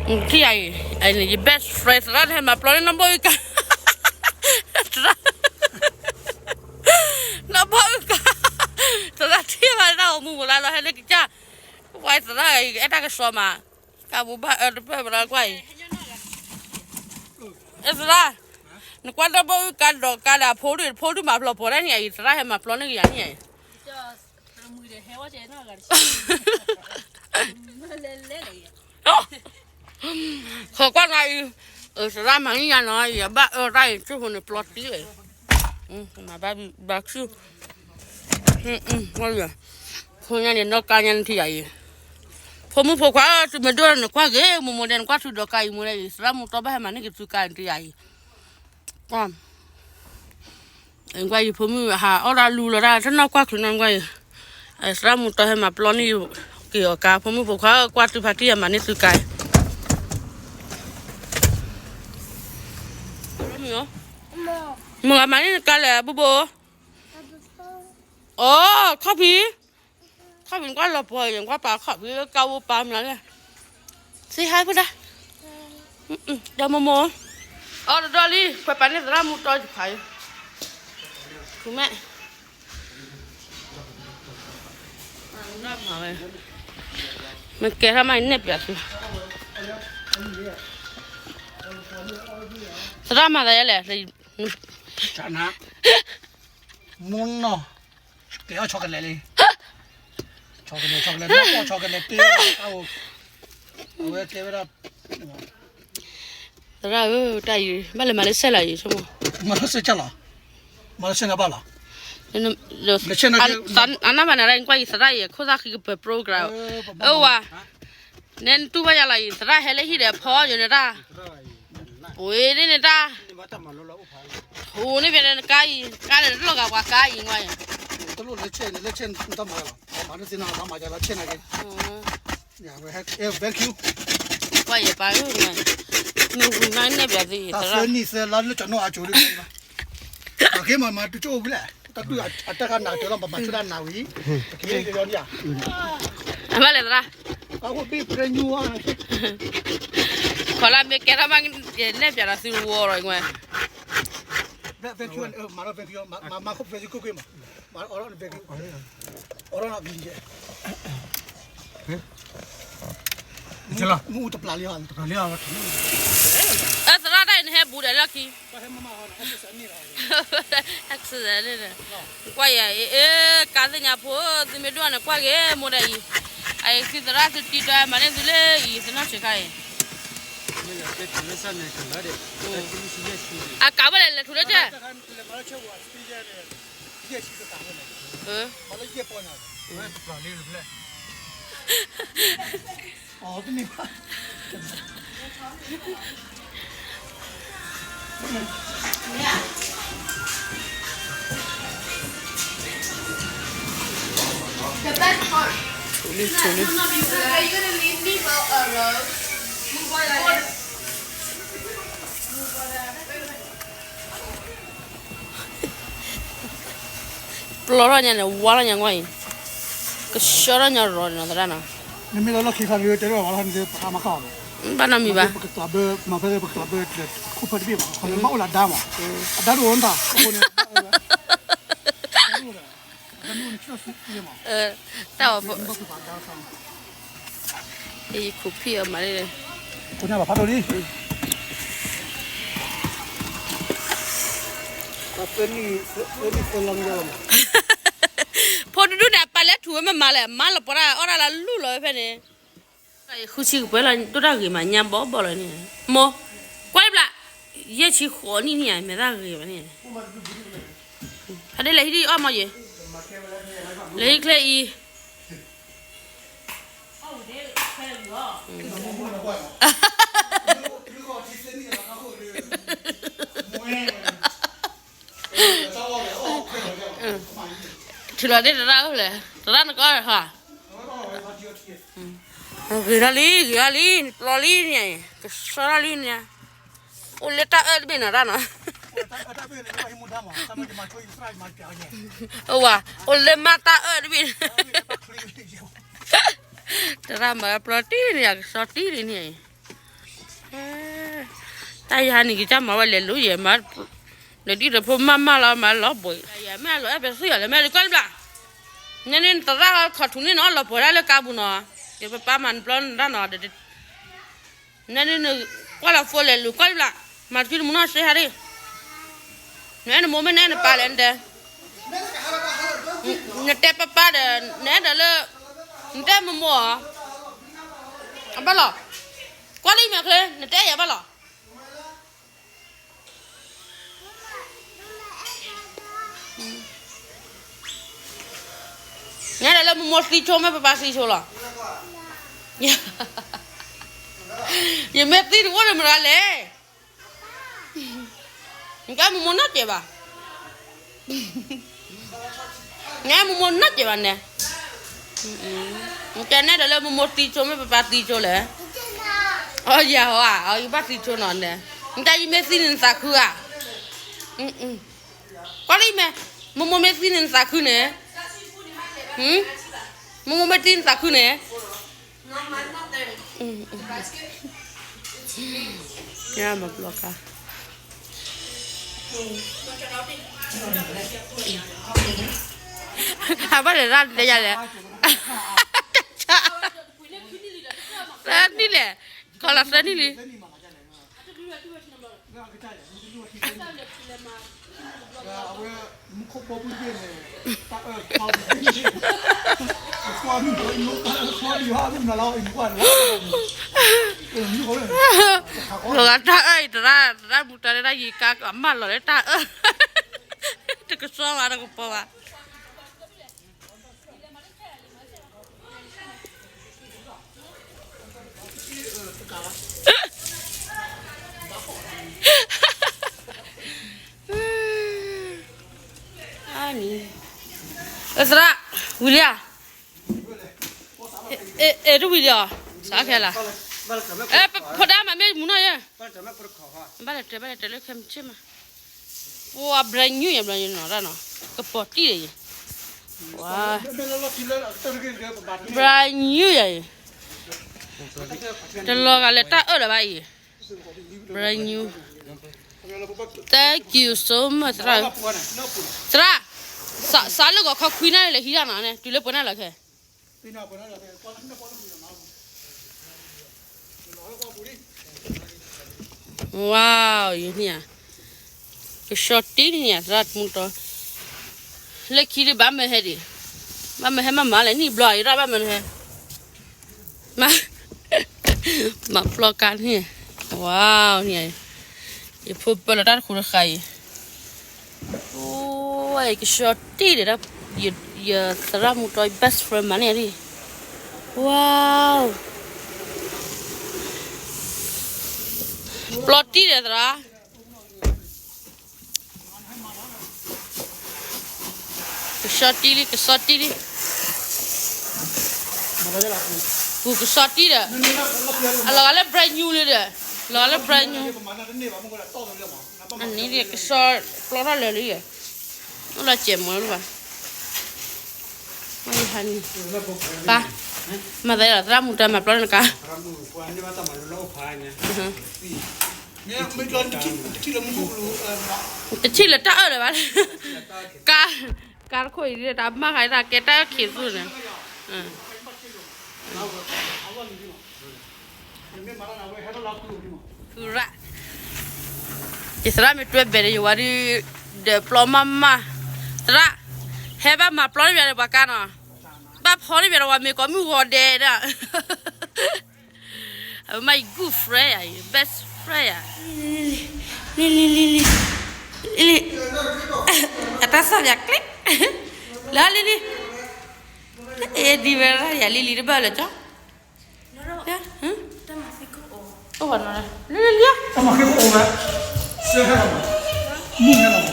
ထံၣ်ယၤအံၤ, ယ best friend သရၣ်န့ၣ်ဟဲမၤပျီန့ၣ် နီၢ်ဘီၣ်အုၣ်ကါ, သရၣ်, နီၢ်ဘီၣ်အုၣ်ကါ, သရၣ်ထံၣ်ဘၣ်တၢ်အိၣ်မူပူၤလၢလီၤဟဲလၢကစၢ်, ပှၤသရၣ်အံၤ အဲၣ်တၢ်ကစီၤမး, ကးပူၤဘၣ်အၢတပၢၢ်ပလၢကွၢ်အံၤ, အဲၣ်သရၣ်, နကွၢ်နီၢ်ဘီၣ်အုၣ်ကါဒီးကါဒီးအဖိဒုၣ် ဖိဒုၣ်မၤပျီပှီၤတၢ်န့ၣ်အံၤ သရၣ်ဟဲမၤပျီန့ၢ်ကယၤန့ၣ်အံၤ ဃီကွၢ်နၤအံၤ, သရၣ်မၤန့ၢ်ယၤနီၤ ယဘၣ်အၢတၢ်အံၤ ဆူၣ်ဖိန့ၣ်ပျီတံၢ်လံ, မၤဘၣ်ဘၣ်ဆူၣ်, ဖိညါန့ၣ် နီၢ်ကါညါန့ၣ်ထံၣ်ယၤအံၤ, ဖိမုၣ်ဖိခွါဧၢ သုမ့ၢ်ဒိၣ်နကွၢ်ဂ့ၤ မိၢ်မိၢ်ဒဲး နကွၢ်သုဒီးကါအံၤမိၢ်ဒဲးအံၤ သရၣ်မူတီဘၣ်ဟဲမၤန့ၢ်က့ၤသုကါန့ၣ်ထံၣ်ယၤအံၤ ကွၢ်ယဖိမုၣ်ဟးအီၣ်တၢ်လူလီၤတၢ် တနီၢ်ကွၢ်ချုးနီၢ်ကွၢ်အံၤ, သရၣ်မူတီဟဲမၤပျီန့ၢ်က့ၤအီၤကါ ဖိမုၣ်ဖိခွါ ကွၢ်သုဖါတံၢ်ယမၤန့ၢ်သုကါအံၤ, မ့ၢ်မၤန့ၢ်နကါလဲၣ် ဘိဘိ, အိ ခီၣ်ဖံး, ခီၣ်ဖံးကွၢ်လီၤပှီၤ ယကွၢ်ပာ်ခီၣ်ဖံးလၢကါဝိပာ်မနုၤလဲၣ်, စံးဟါဖုဒၣ်, ဒီးမိၢ်မိၢ်, အီၣ်တဒီလံ ခွဲးပာ်န့ၢ်သရၣ်မူတီယဖး, ထူမဲာ်, မ့ၢ်ကဲထီၣ်မး နဲၣ်ပၠးသု, သရၣ်မၤသးယဲလဲၣ်, မူနီၢ်, ကဲအီၣ် chocolate လံ, chocolate chocolate နီၢ် chocolate တ့ၢ်, အဝဲကဲဝဲဒၣ် သရၣ်ဧၢ တၢ်အံၤ ဘၣ်လဲၤမၤလၢစဲၣ်လီၤအံၤ ဆိကမိၣ်, မၤလၢစဲၣ်လီၤ, မၤလၢစဲၣ်နဘၣ်လီၤ, အနၢ်မၤနၤရၣ် ကွၢ်အံၤသရၣ်အံၤ ခိၣ်သၣ်ဃံကပၢၤ program, အဝဲ နဲနတူၢ်ဘၣ်ယၤလီၤအံၤ သရၣ်ဟဲလၢဟံၣ်ဒီးဖီယိာ်န့ၣ်တၢ်, ပှ့ၤန့ၢ်န့ၣ်တၢ်, ဟူးန့ၢ်ဖဲန့ၣ်နကါအံၤ ကါန့ၣ်တလိၣ်ဂၤပှၤကါအံၤငွၢ်အံၤ, တလိၣ်လၢဆဲၣ်န့ၣ် လၢဆဲၣ်နတၢ်မၤလီၤ, မၤန့ၢ်သ့ၣ်နၤလီၤ မၤယၤလီၤဆဲၣ်နၤက့ၤ, ကွၢ်ယပၢ်ဧၢ, ကွၢ်ယပၢ်ဧၢ, မ့ၢ်ဝံၤမးနဲၣ်ပၠးသ့ၣ်အံၤ သရၣ်, တၢ်သၢနံၣ်သၢလါလၢကၠီနီၣ်အစိၤဒ်, က့ၤမၤမၤတကၠိၣ်ဝံၤလဲၣ်, တၢ်ဒုးအတၢ်ခါနၤကၠီလီၤ ပမၤဆူၣ်တၢ်နၤဝံၤ, က့ၤယီၤန့ၣ်ဧါ, အဘၣ်လဲၣ်သရၣ်, အဃိဘ့ၣ်ပရဲညူဧါ, ခီလၢမ့ၢ်ကဲထီၣ်မး နဲၣ်ပၠးဒီးသုတဝီလီၤ, မၤလီၤ vacuum မၤလီၤ vacuum ကွ့ၢ်ကွ့ၢ်မး, မၤလီၤ vacuum, အီၣ်လီၤ vacuum ယဲ, မ့ၣ်အူတပျၢ်လံ, တပျၢ်လံ, အသရၣ်တၢ်အံၤနဟဲဘူးဒီးလီၢ်ခံ, ကွၢ်ယၤ, အ့ ကါသ့ၣ်ညါဖိ, သုမ့ၢ်ဒိၣ်န့ၣ်ကွၢ်ဂ့ၤ မိၢ်ဒၣ်အံၤ, အအံၤသုသရၣ်သုတံၤဒီးမၤန့ၢ်သုလၢအံၤ သနီၣ်ဆံးခါအံၤ, အကးဝဲလဲၣ်လဲၤထူလၢတဲ ပျီထီၣ်ညါန့ၣ် ဝါထီၣ်ညါကွၢ်အံၤ, ကဆှီထီၣ်ညါရီၤန့ၣ်သရၣ်နီၤ, နမ့ၢ်လၢလီၢ်ခံခါန့ၣ် တဲဝဲဝါထီၣ်န့ၣ် ပကမၤခီၣ်ဘၣ်, ဘၣ်နီတမံၤဘၣ်, ပကကျးဘၢ, မၤဖဲပကကျးဘၢ ခိၣ်ဖၢတဘ့ၣ်ဘၣ်, ခီန့ၣ်ဘၣ်အိၣ်လၢအဒါမး, အဒါတအိၣ်တၢ်, အဃိန့ၣ် တၢ်ဝဲဖိ, ယခိၣ်ဖံးအီၤမးန့ၣ်, ဖိတဒူၣ်န့ၣ် အပာ်လၢထူဝဲမ့ၢ်မၤလဲၣ်, မၤလီၤပှီၤတၢ်အီၣ်တၢ်လၢလူလီၤဝဲဖဲန့ၣ်, ဃုဆံကပှဲၤလီၤ ဒိၣ်တၢ်ဂ့ၤမး ညါဘီဘီလီၤန့ၣ်, မိၢ်, ကွၢ်တဘျီ, ယဲၢ်ဆံဃိးနံၣ်န့ၣ် မဲာ်သၣ်ဂ့ၤဘၣ်န့ၣ်, ဖါဒ့လဲၤဟံးဒံးအီၣ်မးယဲၢ်, လဲၤဟံးချ့အံၤ ထုးလီၤန့ၢ်သရၣ်အိၣ်လဲၣ်, သရၣ်နကီၢ်ဟါ, ဂ့ၤထီၣ်လံ ဂ့ၤထီၣ်လံ ပျီလံန့ၣ်, ကဆှီထီၣ်လံန့ၣ်, အိၣ်လၢတၢ်အၢၣ်တဘ့ၣ်နီၤတၢ်နီၤ, အိၣ်ဝဲ, အိၣ်လၢမါတၢ်အၢၣ်တဘ့ၣ်, သရၣ်မၤပျီတံၢ်န့ၣ် ကဆှီတံၢ်လံန့ၣ်, အံၤ, အံၤ, အံၤ, အံၤ, တၢ်ယၤန့ၣ် ကစၢ်မၤဝဲလဲၤလူၤယဲၢ်မး, ဒီးဒ်ဒီးဖိမၤမၤလီၤမၤလီၤဘှံး, ယဲၢ်မ့ၢ်အလီၤအဲၣ်ပဲသ့ၣ်ယၤလဲၣ် မ့ၢ်လၢကီၢ်လံဘျၣ်, နဲန့ၣ်နသရၣ်ခီၣ်ထူန့ၣ်နီၤ လီၤပှီၤဒၣ်လၢကါပူၤနီၤ, ယပပၢ်မၤနပျီနတၢ်နီၤ, နဲန့ၣ်နကွၢ်လီၤဖိလဲၤလူၤကီၢ်လံဘျၣ်, မၤတကုနမူနီၢ်စ့ဟါဒံး, နအဲၣ်နမိၢ်မ့ၢ်နအဲၣ်နပၢ်လဲၣ်နတဲ, နတဲပၢ်ပၢ်ဒီး နအဲၣ်ဒိးလၢ, နတဲမိၢ်မိၢ်ဧါ, အဘၣ်လီၤ, ကွၢ်လံမဲာ်ချ့ နတဲယၤဘၣ်လီၤ. နအဲၣ်ဒိးလၢမိၢ်မိၢ်သံဆိ မ့ၢ်ပၢ်ပၢ်သံဆိလီၤ. ယမ့ၢ်သံတအိၣ်ဒီးမတၤလဲၣ်. နကမိၢ်မိၢ်နီၢ်ကဲဘၣ်, နမိၢ်မိၢ်နီၢ်ကဲဘၣ်န့ၣ်, နကနဲဒီးလၢမိၢ်မိၢ်သံဆိ မ့ၢ်ပၢ်ပၢ်သံဆိလဲၣ်. အီယၤဟီဧါ, အီယဘၣ်သံဆိနီၤန့ၣ်, နတၢ်ယမ့ၢ်သံန့ၣ်နသးခုဧါ. ကွၢ်လံမဲာ်, မိၢ်မိၢ်မ့ၢ်သံန့ၣ်နသးခုန့ၣ်, မိၢ်မိၢ်မ့ၢ်သံန့ၣ်သးခုန့ၣ်, မၤပျီကါ, အဘၣ်လဲၤရၣ်တဲယၤလဲၣ်, သၢနံၣ်လဲၣ်, ခီလီၤသၢနံၣ်လံ. လီၤဂာ်တၢ်အၢၣ်အံၤ သရၣ်မူတီလၢတၢ်ယံၤကါ အမၢလီၤလၢတၢ်အၢၣ်, တကစီၣ်ဘၣ်တကပီၤဘၣ်. သရၣ်, ဝံၤလံဧါ, အဲၣ်တဝံၤလံဧါ, စးခဲလၢာ်, ဖိဒါမၤမ့ၢ်မူနီၢ်ယဲၢ်, ဘၣ်လဲၤတၢၤ ဘၣ်လဲၤတၢၤလၢခဲမုၢ်ဆ့ၣ်မး, ပှၤ brand new ယၤ brand new နီၤတၢ်နီၤ, ကပီၤတံၢ်ဒီးယၤ, brand new ယၤအံၤ, တလီၤဂာ်လၢတၢ်အၢၣ်လၢၤဘၣ်အံၤ, brand new, thank you so much သရၣ်, သရၣ်, စးလၢဂီၤခီခွံနၣ်ရံၣ်လဲၤဟံးတၢ်နီၤန့ၣ် တုၤလၢပှဲၤနၢ်လီၤခဲ ဝါ, ယန့ၣ်ဧါ, ကဆှီတံၢ်န့ၣ်ညါ သရၣ်မူတီ, လၢခံဒုးဘၣ်မၢဟဲဒံး, ဘၣ်မၢဟဲမၤမၤလဲၣ် နံၣ်ဘျီအံၤ ရၣ်ဘၣ်မၢဟဲ, မၤ, မၤပျီကါန့ၣ်, ဝါ, န့ၣ်, ယဖိပၢလီၤတၢ်တဃူတဃာ်အံၤ အိၣ်, ကဆှီတံၢ်ဒီး ယသရၣ်မူတီ best friend မးန့ၣ်ဒံး, ဝါ, ပျီတံၢ်ဒီးသရၣ်, ကဆှီတံၢ်လံ ကဆှီတံၢ်လံ, ပူၤကဆှီတံၢ်ဒီး, အလီၤဂာ်လၢ brand new လံဒီး, လီၤဂာ်လၢ brand new အန့ၣ်ဒ်ကဆှီပျီထီၣ်လၢာ်လံ, အိၣ်လီၤစဲးမးလၢၤဘၣ်, ပၢ်, မၤသးလီၤ သရၣ်မူတီမၤပျီန့ၣ်ကါ, တထံၣ်လၢတၢ်အၢၣ်လၢၤဘၣ်, ကါ, ကါတခိၣ်အံၤဒ်တၢ်မၤဃာ်တၢ်ကဲတၢ်အၢၣ်ခံးသူန့ၣ် သရၣ်, ယသရၣ်မ့ၢ်တွဲဘဲၣ်ဒီးယဝၤဒုး, ဒီးပျီမးမး, သရၣ်, ဟဲဘၣ်မၤပျီန့ၢ်ယၤဒီးပှၤကါနီၤ, ဘၣ်ဖီန့ၢ်ယၤဒီးပှၤမ့ၢ်ကိးမုၢ်ဂီၤဒဲးဒၣ်, အမ့ၢ်ယ good friend ယၤ, best friend ယၤ, လံလံလံလံ, လံလံ, အတၢ်သၣ်ယၤကျ့, လၢလံလံ, အဲဒ်ဝဲဒၣ်ယၤလံလံတဘၣ်လၢၤကၠီ လံလံလံ, မုၢ်ဟဲလီၤမး